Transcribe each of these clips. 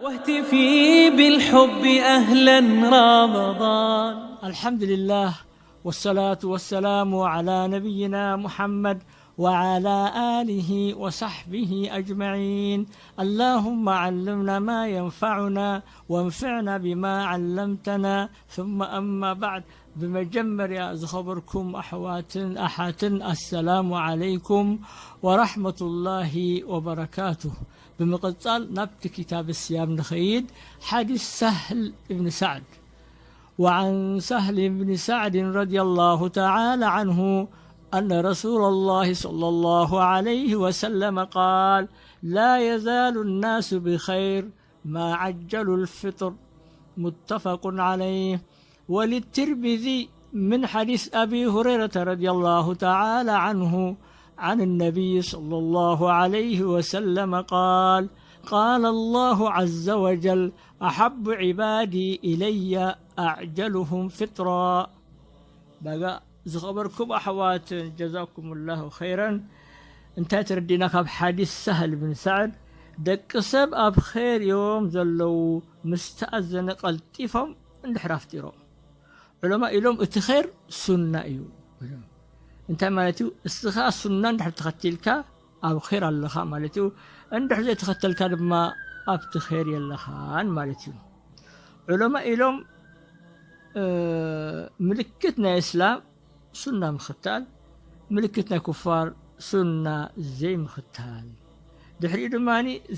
واهتفي بالحب أهلا رمضان. الحمد لله، والصلاة والسلام على نبينا محمد وعلى آله وصحبه أجمعين. اللهم علمنا ما ينفعنا وانفعنا بما علمتنا. ثم أما بعد، ብመጀመርያ ዝኸበርኩም ኣሕዋትን ኣሓትን፣ ኣሰላሙ ዓለይኩም ወራሕመቱላሂ ወበረካቱህ። ብምቕጻል ናብቲ ኪታብ ስያም ንኸይድ። ሓዲስ ሳህል እብን ሳዕድ። وعن سهل بن سعد رضي الله تعالى عنه أن رسول الله صلى الله عليه وسلم قال: لا يزال الناس بخير ما عجلوا الفطر. متفق عليه. وللترمذي من حديث أبي هريرة رضي الله تعالى عنه عن النبي صلى الله عليه وسلم قال: قال الله عز وجل: أحب عبادي إلي أعجلهم فطرا. ባጋ ዝኸበርኩም ኣሕዋት፣ ጀዛኩሙላሁ ኸይረን። እንታይ ተረዲእና ካብ ሓዲስ ሳህል ብን ሳዕድ? ደቂ ሰብ ኣብ ኸይር እዮም ዘለዉ፣ ምስ ተኣዘነ ቀልጢፎም እንድሕር ኣፍጢሮም። ዑለማ ኢሎም እቲ ኸይር ሱና እዩ። እንታይ ማለት እዩ? እስኻ ሱና እንድሕር ተኸቲልካ ኣብ ኸይር ኣለኻ ማለት እዩ። እንድሕር ዘይተኸተልካ ድማ ኣብቲ ኸይር የለኻን ማለት እዩ። ዑለማ ኢሎም፣ እ፣ ምልክት ናይ እስላም ሱና ምኽታል፣ ምልክት ናይ ኩፋር ሱና ዘይምኽታል። ድሕሪኡ ድማ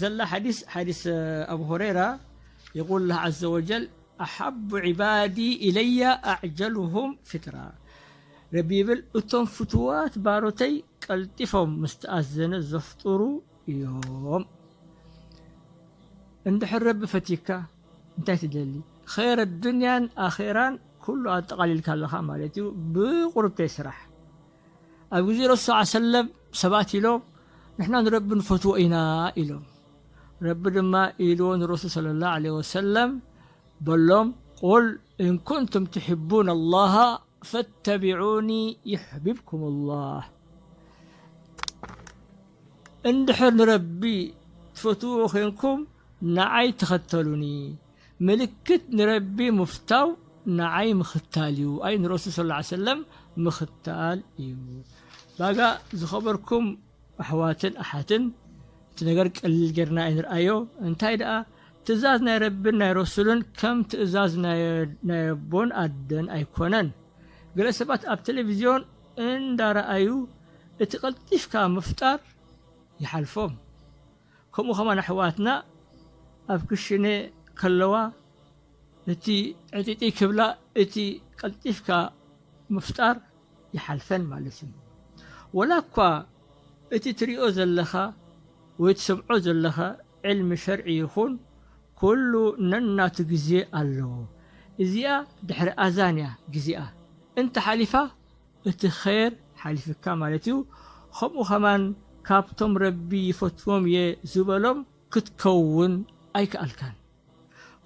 ዘላ ሓዲስ፣ ሓዲስ፣ እ፣ ኣቡ ሁረይራ የቁል ላህ ዓዘ ወጀል: أحب عبادي إلي أعجلهم فطرا. ረቢ ይብል፣ እቶም ፍቱዋት ባሮተይ ቀልጢፎም ምስ ተኣዘነ ዘፍጥሩ እዮም። እንድሕር ረቢ ፈቲካ እንታይ ትደሊ? ኸይረ ዱንያን ኣኼራን ኩሉ ኣጠቓሊልካ ኣለኻ ማለት እዩ። ብቁርብተይ ስራሕ። ኣብ ግዜ ረሱል ሰለላሁ ዐለይሂ ወሰለም ሰባት ኢሎም፣ "ንሕና ንረቢ ንፈትዎ ኢና" ኢሎም። ረቢ ድማ ኢልዎ ንረሱል ሰለላሁ ዐለይሂ ወሰለም በሎም፣ "ቁል ኢን ኩንቱም ትሕቡነ ኣላሃ ፈተቢዑኒ ዩሕቢብኩም ኣላህ።" እንድሕር ንረቢ ትፈትውዎ ኾይንኩም፣ ንዓይ ተኸተሉኒ። ምልክት ንረቢ ምፍታው ንዓይ ምኽታል እዩ። ኣይ ንረሱል ሰለላሁ ዐለይሂ ወሰለም ምኽታል እዩ። ባጋ ዝኸበርኩም ኣሕዋትን ኣሓትን፣ እቲ ነገር ቀሊል ጌርና ኣይንርኣዮ። እንታይ ደኣ፣ ትእዛዝ ናይ ረብን ናይ ረሱልን ከም ትእዛዝ ናይ፣ ናይ ኣቦን ኣደን ኣይኮነን። ገለ ሰባት ኣብ ቴሌቪዝዮን እንዳረኣዩ እቲ ቀልጢፍካ ምፍጣር ይሓልፎም። ከምኡ ኸማን ኣሕዋትና ኣብ ክሽነ ከለዋ እቲ ዕጢጢ ክብላ እቲ ቀልጢፍካ ምፍጣር ይሓልፈን ማለት እዩ። ወላ እኳ እቲ ትሪኦ ዘለኻ ወይ ትሰምዖ ዘለኻ ዕልሚ ሸርዒ ይኹን ኩሉ ነናቱ ግዜ ኣለዎ። እዚኣ ድሕሪ ኣዛን እያ ግዜኣ። እንተ ሓሊፋ እቲ ኸይር ሓሊፍካ ማለት እዩ። ኸምኡ ኸማን ካብቶም ረቢ ይፈትዎም እየ ዝበሎም ክትከውን ኣይከኣልካን።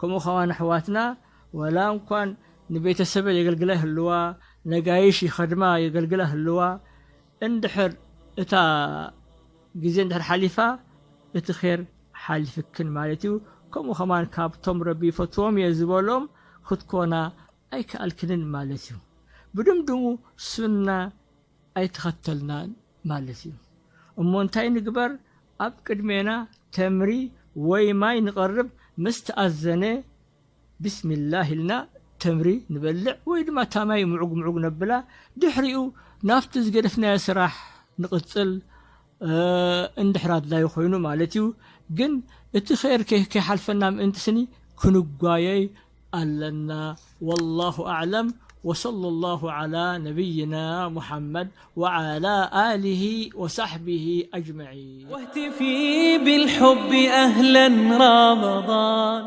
ከምኡ ኸማን ኣሕዋትና፣ ወላ እንኳን ንቤተሰበ የገልግላ ይህልዋ፣ ነጋይሽ ይኸድማ የገልግላ ህልዋ፣ እንድሕር እታ ግዜ እንድሕር ሓሊፋ፣ እቲ ኸይር ሓሊፍክን ማለት እዩ። ከምኡ ኸማን ካብቶም ረቢ ይፈትዎም እየ ዝበሎም ክትኮና ኣይከኣልክንን ማለት እዩ። ብድምድሙ ሱና ኣይተኸተልናን ማለት እዩ። እሞ እንታይ ንግበር? ኣብ ቅድሜና ተምሪ ወይ ማይ ንቐርብ፣ ምስ ተኣዘነ ቢስሚላህ ኢልና ተምሪ ንበልዕ ወይ ድማ እታ ማይ ምዑግ ምዑግ ነብላ። ድሕሪኡ ናብቲ ዝገደፍናዮ ስራሕ ንቕጽል፣ እ፣ እንድሕር ኣድላዩ ኮይኑ ማለት እዩ። ግን እቲ ኸይር ከይ-፣ ከይሓልፈና ምእንቲ ስኒ ክንጓየይ ኣለና። والله أعلم، وصلى الله على نبينا محمد وعلى آله وصحبه أجمعين. واهتفي بالحب أهلا رمضان.